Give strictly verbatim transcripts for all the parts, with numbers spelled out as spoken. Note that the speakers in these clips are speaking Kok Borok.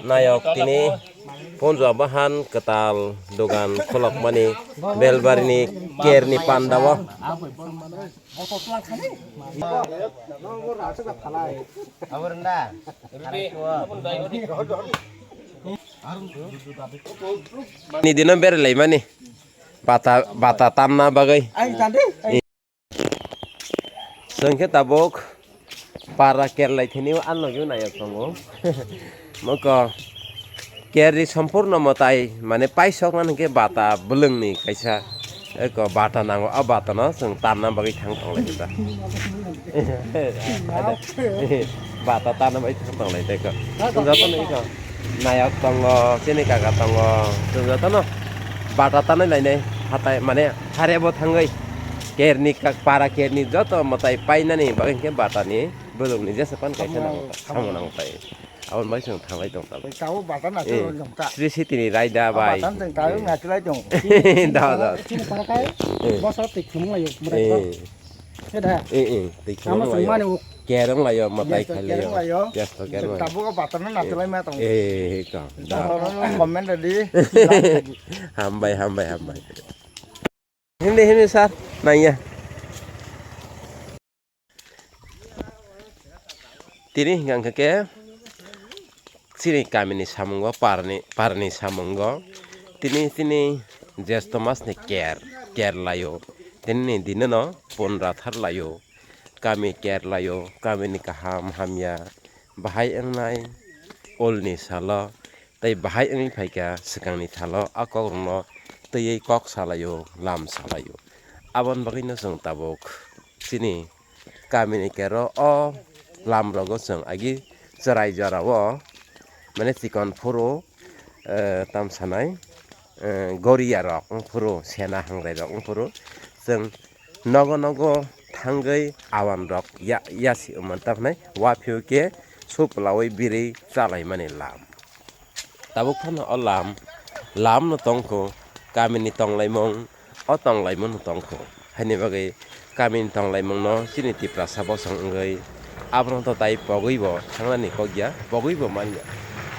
Nayok tini Punjab bahan kwtal dogan khulokmani Belbarini kerni pandao. Ni dino berlaimani bata, bata tanna bagwi. Chwng khe tabuk para kerlai thini o, ano nayok tongo. Moko kerni sompurno mwtai, mane paisokna hinkhe bata bwlwngni kaisa eko bata nango, a batano chwng tanna bagwi thang tonglai khe ta. Bata tanna bagwi thang tonglai tei ko. Chwng jotono eko nayok tongo, chini kaka tongo, chwng jotono bata tanwi lainai hatai, mane harebo thangwi kerni kak, para kerni joto mwtai painani bagwi hinkhe batani bwlwngni jesa pan kaisa nango, samung nango tai. Aboni bai chwng thanglai tong tabuk. Tabuk bata na Eh, chwng jong ta. Sri Sitini raida bai. Bata chwng ta wng na chwlai tong. Da, da. Chini para kai Eh. Bosor twi khumung layo, murai ko. Eh. He da. Eh, eh, twi Ama khumung chwng layo. Mani u. Kereng layo, matai Yes, khai kereng layo. Layo. Yes, to kereng layo. Tabuk bata na na chwlai ma tong. Eh, eh, ka. Da. Comment ready. Hambai, hambai, hambai. Himni, himni, sir. Naiya. Tini hingka hingka khe chini kamini samungo, parni, parni samungo. Tini, tini jesto masni ker, ker laio. Tini ni dinono pondra thar laio. Kami ker laio, kamini kaham hamya. Bahai wngnai olni salo. Tei bahai wngwi phaikha swkangni thalo a kokrokno twiwi kok salaio, lam salaio. Aboni bagwino chwng tabuk chini kamini kero o lamrogo chwng agi chwrai jorao, mane, chikon phuru, eh, tamsanai, eh, goriya rok wngphuru, sena hangrai rok wngphuru, chwng nogo nogo thangwi awan rok ya-, yasi wngmani, tamhinai waphiyokhe suplawi birwi chalaimani lam. Tabuk phano o lam, lamno tongkho, kamini tonglaimung, o tonglaimungno tongkho. Haini bagwi kamini tonglaimungno chini Tiprasa bosong wngwi abono to tai pogwibo thangnani kokya, pogwibo manya.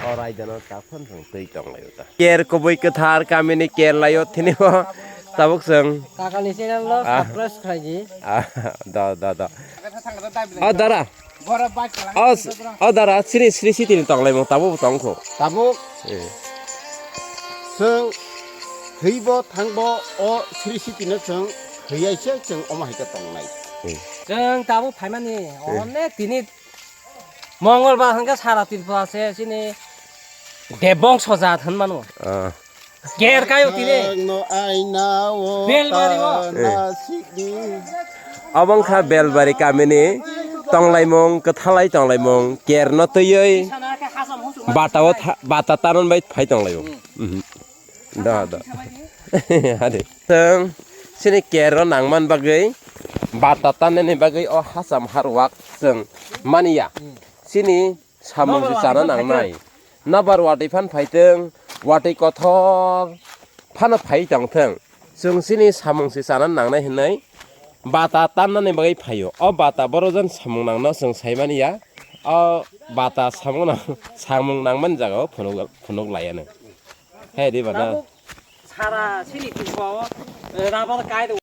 O raidano takhon thang twi tonglaio ta. Ker kubui kwthar kamini ker laio thinibo tabuk chwng. Kakani channel no Ah. Subscribe khlaidi. Ah, da, da, da. O dara. O, o dara, sini, sini, sitini tonglaimung, tabuk tongkho. Tabuk. Eh. Chwng thwibo thangbo o Sri Sitino chwng thwiyaise chwng omo hai khe tongnai. Eh. Chwng tabuk phaimani, eh, onek tini Mongolbar hwnkhe sara Tripura se chini Debongso jat hwnmano. Ah. Ger kayo tini. Belbari o. Obo wngkha Belbari kamini tonglaimung, kwthalai tonglaimung, kerno twiwi bata o tha-, bata tanon bai phai tonglaio. Mhm. Da, da. Hade. Chwng chini kerno nangman bagwi bata tanani bagwi o hacham har wak chwng maniya. Chini samung se chana nangnai. Nobar watwi phan phaitwng, watwi kothor phano phai tongthwng. Chwng chini samung se chana nangnai hwnwi bata tannani bagwi phaio. O bata borok jan samung nangno chwng saimani ya. O bata samung nang-, samung nangmani jagao phunuk, phunuk laiya nw. He di bana. Tabuk sara chini tubao, eh, rabar kai do.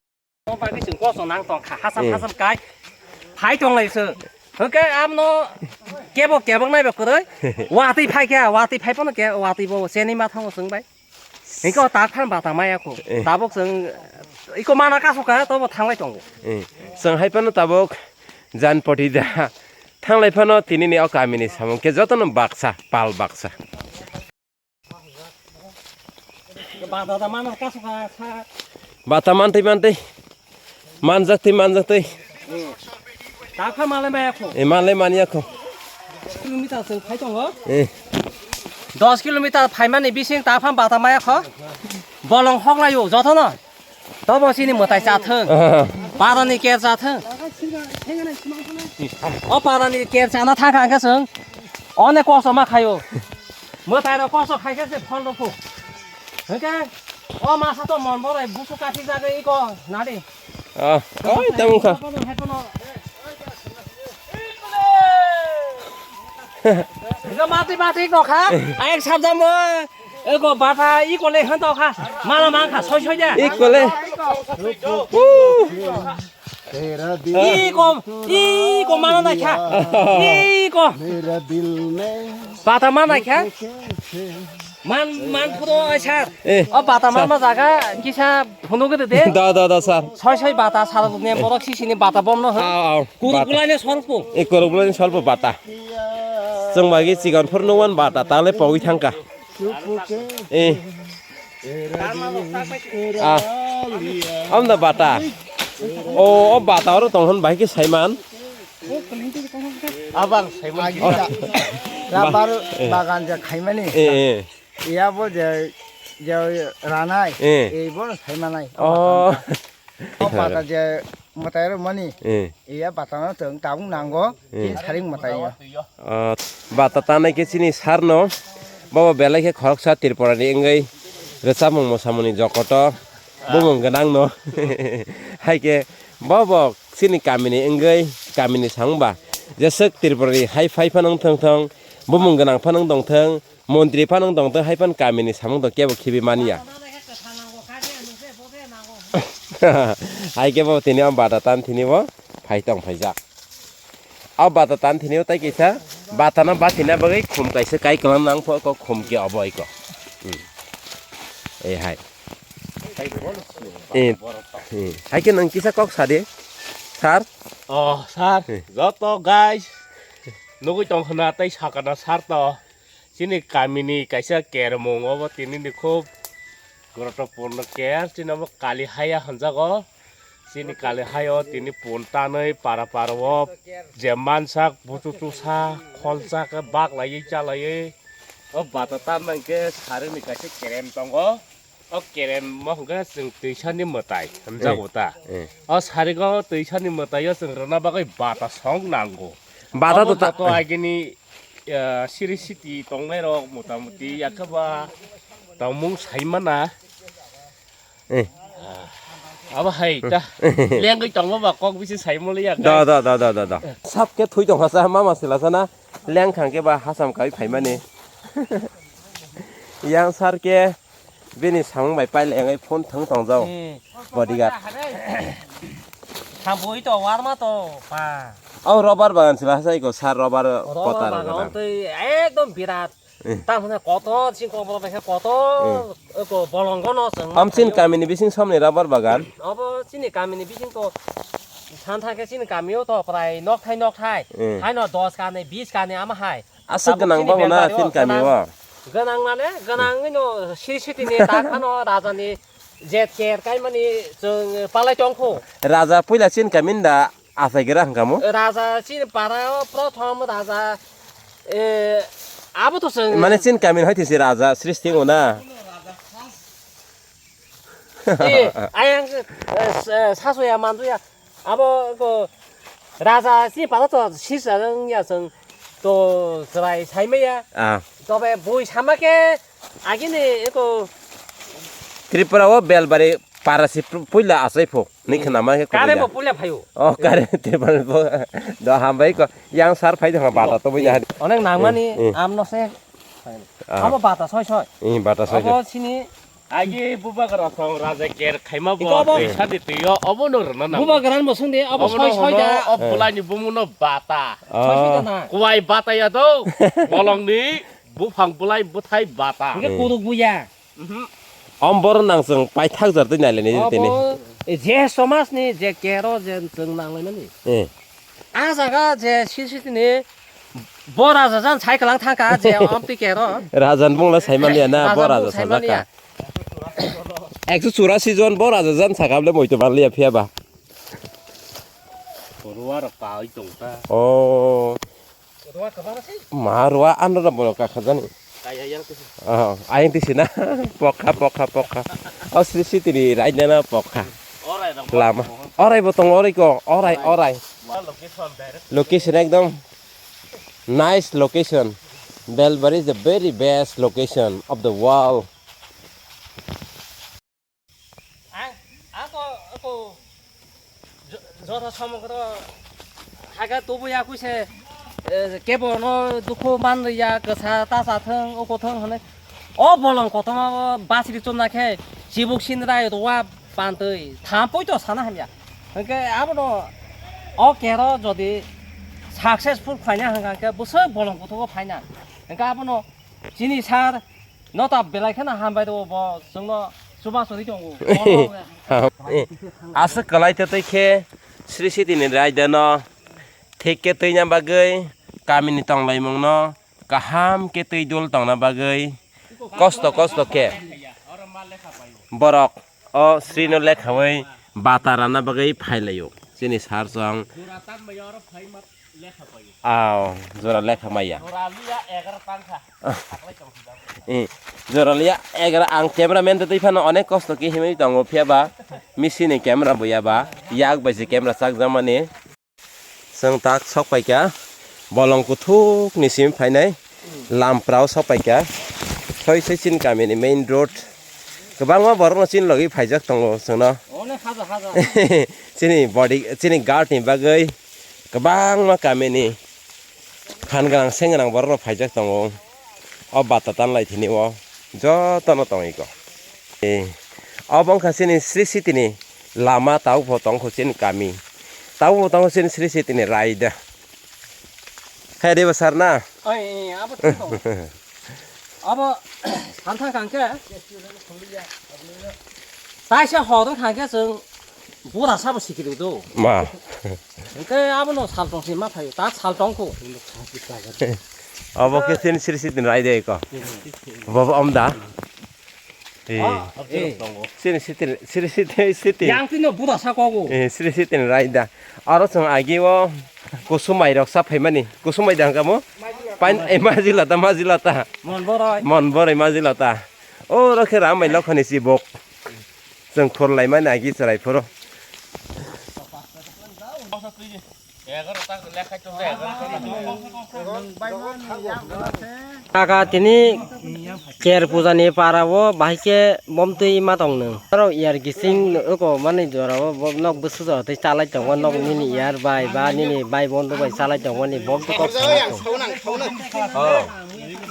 Bagwi chwng koso nang tong kha, hasam, eh, hasam kai. Phai tong lai chwng. Hwnkhe amno kebo kebok nai ba kwrwi. Watwi phai kha, watwi phai phano ke, watwi bo cheni ma thango chwng bai. Hwnkhe o tak phan bata maya kho. Eh. Tabuk chwng iko mana kaso kha, tobo thanglai tongo. Eh. Chwng hai phano tabuk jan poti da. Thanglai phano tinini o kamini samung khe jotono baksa, pal baksa. Bata da mano kaso kha sa. Bata mantwi mantwi. Manjaktwi manjaktwi. Takha male maya kho. E male mania kho. Kilometer se phai tongo. E. Dos kilometer phaimani bising tapham bata maya kho. Bolong hoklayo jotono. Tobo chini mwtai chathwng. Aha. Parani ker chathwng. O parani ker chana thangkha hwnkhe chwng. One koso ma khayo. Mwtai rok koso khaikhe se phol rokho. Hwnkhe o masa to mon borai busu kathi jagwi iko nadi. Ah, oi, tamo kha. Hai kono. Ga mati mati no kha. Ayek sabjamo. Ego bata i kole han to kha. Mana man kha soi soi de. Ikole. Iko, iko mana na kha. Iko. Bata mana kha. Man, man phudo ai sir. Eh, o bata sir. Mama jaga kisa phunuk de de. Da, da, da, sir. Soi, soi bata sir ne borok sisini bata bom no. Au, au. Kuruk bata. Bulai ne sorpo. Eh, kuruk bulai ne sorpo bata. Chwng bagi chigon phur nungwan bata tale pogwi thangka. Eh. Ah. Amda bata. O, o bata oro tong hwn bai khe saiman. Abang saiman. Agita. Rubber eh. Bagan je khaimani. Eh, eh. Iya bo je, je ranai, eh. Ei bo no sai manai. Oh. O bata je mwtai rok mani. Eh. Iya bata no tong tabung nango, eh. Tin saring mwtai yo. Ah, bata tanai khe chini sir no, bobo belai khe khoroksa Tripura ni wngwi rwchapmung mwsamung ni jokoto bumung gwnang no. Hai khe bobo chini kami ni wngwi kami ni samung ba jeswk Tripura ni hai phai phano wng thung thung, bumung gwnang phano wng tong thung. Montri phano wng tong tong hai phano kami ni samung tong kebo khibi manya. Hai kebo tini o bata tan thini bo phai tong phaijak. O bata tan thini o tai kisa bata no bathina bagwi khum kaisa kai kwlang nang pho ko khum ke obo iko. Hmm. Eh hai. Eh, eh. Hai khe nang kisa kok sadi. Sir. Oh, sir. Eh. Joto guys. Nugui tong khna tai sakana sir to. Chini kamini kaisa kermung obo tinini khub guruttopurno ker, chini obo Kali haya hwnjago. Chini Kali hayo tini pun tanwi para para o je mansak buchu chusa kholsa khe bak laiwi cha laiwi o bata tanna hwnkhe sarini kaisa kerem tongo. O kerem mo hwnkhe chwng twisani mwtai hwnjago ta. Eh, eh. O sarigo twisani mwtaio chwng rwna bagwi bata song nango. Bata obo to ta- joto agini, eh, siri siti tongnai rok mota moti yakhaba tongmung saimana. Eh. Abo hai ta. Lengwi tongma ba kok bisi saimoli ya. Da, guys. Da, da, da, da, da. Sap khe thui tongkha sa mama sila sana. Leng khang khe ba hasam kai phaimani. Yang sir khe bini samung bai pailengwi phone thwng tongjao. Hmm. Bodyguard. Thambui to warma to pa. Au rubber bagan sila hasai ko sir rubber. Rubber kota bagan rubber. Tei ekdom birat. Eh. Tamo na kotor sing kok boro bekha kotor. Eh. Ko bolongo no chwng. Am chini kamini bising somni rubber bagan. Obo chini kamini bising to san thangkhe chini kamio to prai nok thai nok thai. Eh. Haino dos kani bis kani ama hai. Aswk tabuk gwnang chini babo na Belbari o chini kami gwnang, o. Gwnang mane gwnang no siri siti ni tak ano raja ni jet ker kai mani chwng palai tong kho. Raja puila chini kami da asai gira hwnkha mo? Raja chini para o prothom raja, eh, abo to chwng mane chini kami hai thisi raja srishti o na. Eh, ayang, eh, s-, eh, sasoya manduya. Abo ko raja si pada to sisa ya seng to serai sai maya. Ah. Tobe bui sama ke agini eko Tripura o Belbari para si pu-, puila asai pho. Ni khna ma ke kare kuya. Mo puila phayo. Oh, kare Tripura pho. Do hambai ko yang sar phai do bata to bui ya. Onek nangmani eh, eh. Am no se. Ah. Abo bata soi soi. Eh, bata soi soi. Abo sini Agi bubagra song raja ker khaima bo iko bo. Twi sadi twi o obo no rwna nango. Bubagra ni bo song de, abo obo soi no soi hono da. O bulai ni bumu no bata. Ah. Soi soi da na. Kuwai bata ya do. Bolong ni buphang bulai bwthai bata. Hingke eh. Kuruk buya. Mhm. Om bor nang chwng paithak jar twi nailai ni tini. Obo, eh, je somas ni je kero je chwng nang lai mani. Eh. A jaga je sisitini bo raja jan sai kwlang thangka je omtwi kero. Rajan bungla saimanya na bo raja sajaka. Ekso churasi jon bo raja jan sakable moito manliya phiya ba. Ruwa rok pawi tongta. Oh. Ma ruwa ano rok bo kakha jani. Kaya yang tisi. Oh, ayang tisi na. Pokha, pokha, pokha. Oh, sri sitini raina na pokha. Orai rok. Lama. Orai bo tongo orai ko. Orai, orai. Location direct. Location ekdom nice location. Belbari is the very best location of the world. Ang, ang ko, ko, jo-, joto somogro haga tubu ya kuise, e, Kebo no dukhu man ya, kwsa ta sa thung, uko thung hwnwi. O bolong kotorma o basri chumna khe chibuk sinrai wa pantwi tham poito sana hamya. Hwnkhe abono o kero jodi successful khlaina hwnkha khe bwswk bolong kuthugo phaina. Hwnkhe abono chini sir no ta belai kheno hambai rwo, bo chwngno chubachu ri tongo. Aswk kwlai tei tei khe Sri Siti ni raida no thik khe twina bagwi, kami ni tonglaimung no kaham khe twi dul tongna bagwi kosto kosto khe borok o Sri no lekhawi bata ranna bagwi phailaio chini sir chwng. Aw, jora lekha maya. Eh, jora liya egra ang camera man tei phano onek kosto khe himwi tongo, phiya ba misi ni camera bo ya ba, yak bai se camera chak jamani. Chwng tak sok paikha, bolong kuthuk ni simi phainai, lamprao sok paikha, soi soi chini kami ni main road, kwbangma borok no chini logi phaijak tongo chwngno. Onek haja haja. Chini body, chini guard ni bagwi kwbangma kami ni phan gwnang seng gwnang borok rok phaijak tongo. O bata tanlai thini o joto no tongwi ko. Eh, obo wngkha chini Sri Siti ni lama, tabuk bo tongkho chini kami, tabuk bo tongkho chini Sri Siti ni raida. Hai Deba sir na? Oi, abo thik tongo. Abo santha kangkhe. Taisa hodok kangkhe chwng bura sabo sikiri do. Ma. Hwnkhe abono sal tong si ma phaio, ta sal tong kho. Abo khe chini Sri Siti ni raida ko. Bobo omda. Eh. Ah, eh. Sini sitini, sini sitini, sitini. Yang tino buda sa kogo. Eh, sini sitini raida. Aro chwng agi o kusumai rok sa phaimani. Kusumai da hwnkha mo? Pain, eh, majilata, majilata. Mon borai. Mon borai majilata. O rokhe ram bai lokhani si bok. Chwng khurlaimani agi chwrai phuru. Taka tini Ker puja ni para o bahai khe bomtwi ma tong nung. Aro yar gising oko mani jora o bo nok bwswk jora tei chalai tongo, nok nini yar bai ba nini bai bondo bai chalai tongmani bok kok. Oh,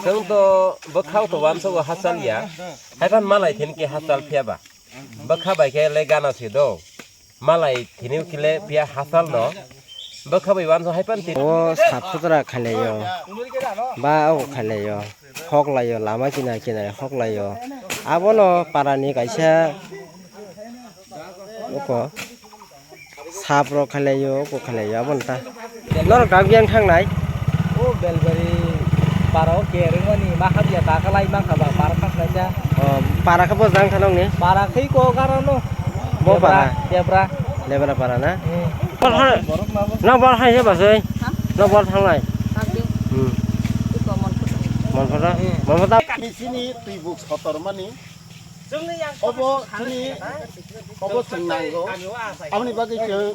chwng to bwkhao to uansugo hachal ya. Haiphano malai thini khe hachal phiya ba. Bwkha bai khe le gana se do. Malai thini kile phiya hachal no. Bwkha bai uanso hai pan ti. O sap sutra khalai o. Ba o khalai o. Hok lai o, lama kinar kinar hok lai o. Abono para ni kaisa oko sap rok khalai o, oko khalai o, abono ta. Norok tabuk yang thangnai? O Belbari para o kereng mani ma habya ta kalai mang kha ba para thang khlai ja. O, para khe bo jang thanok ni? Para khe ko gara no. Bo Debra, para? Debra. Debra para na? Hmm. Bor hai. Borok ma bo. No bor hai se basoi. Ha? No bor thangnai. Tabuk. Hmm. Iko mon photo. Mon photo? Hmm. Mon photo. Kami sini twi buk sotor mani. Obo chini, obo chwng nango. Aboni bagwi chwng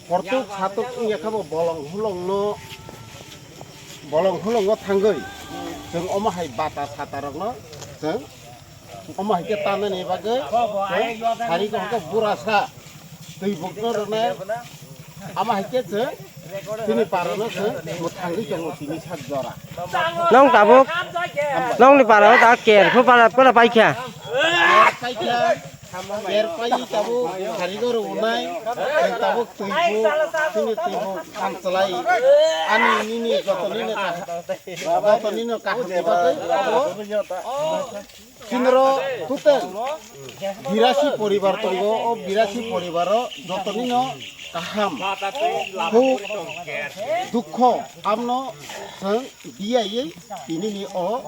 hortuk satuk wngya khe bo bolong hulongno, bolong hulongo thangwi chwng omo hai bata satarokno chwng omo hai khe tanani bagwi chwng sari ko hwnkhe burasa. Twi bukno rwna ama hai khe se chini para no se mwthangwi tongo tini sak jora. Nong tabuk nongni para o ta ker phu para pura paikha. Paikha, ker pai tabuk karigo rwnai, tabuk twi buk, chini twi buk khamchlai. Ani nini joto nini kaham, joto nini kaham ni bagwi abo. Chini ro total birasi poribar tongo, o birasi poribaro jotonino kaham, huk, dukho, amno chwng diyaiwi tinini o,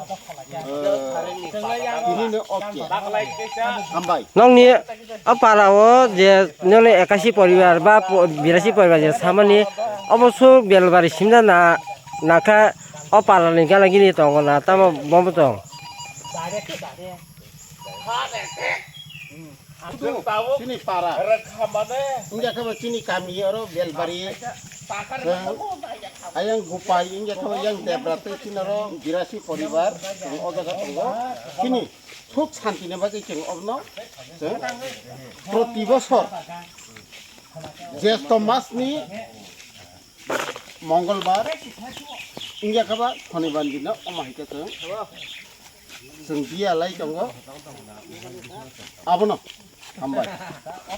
eh, tinini o ke. Hambai. Nongni o para o je nini ekasi poribar ba po-, birasi poribar je samani obo su Belbari simna na, nakha o para ni gana gini tongo na tamo bomo tong. Chini para. Wngya khe bo chini kami oro Belbari. Ayang Gupai, wngya khe bo yang Debra tei chini oro birasi poribar. O jaga tongo. Chini suk santi ni bagwi chwng obono chwng proti bosor Jesto mas ni Mongolbar, wngya khe ba Shonibar dino omo hai khe chwng, chwng biya lai tongo. Abono hambai.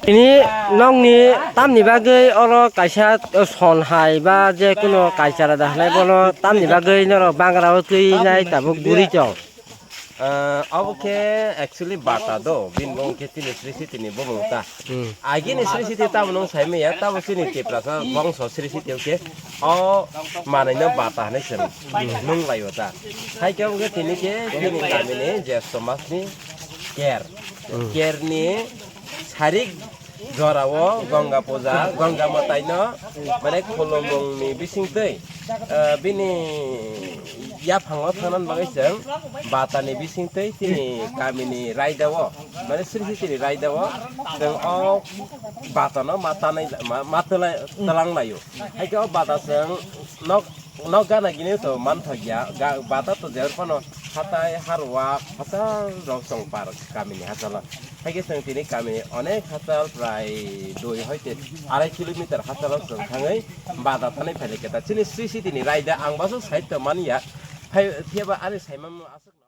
Tini nokni tamni bagwi oro kaisa son hai ba je kuno culture da hwnwi bono tamni bagwi norok bangra o twi nai tabuk guri tong. Ah, abo khe actually bata do, bini bumung khe chini Sri Siti ni bumung ta. Hmm. Agini Sri Siti tamo nwng sai maya, tamo chini Tiprasa bongso Sri Siti khe o manwi no bata hinwi chwng nung lai o ta. Hai khe abo khe tini khe chini kami ni je somaj ni ker. Hmm. Ker ni sarik Jorao Ganga puja, Ganga mwtaino mane khulumungni bisingtwi, eh, bini yaphango thangna bagwi chwng batani bisingtwi chini kamini raidao, mane Sri Sitini raidao chwng o batano ma tanai, ma, ma twlai, twlang laio. Hai khe o bata chwng nok Nok gana gini to manthokya, ga-, bata to jer phano hatai harwa hachal rok tong par kamini hachalo. Haikhe chwng tini kamini onek hachal prai dui hoite arai kilometer hachalo chwng thangwi bata thani phailai khe ta. Chini Sri Sitini raida ang baso side to manya. Phai, phiyaba ani saimano aswk.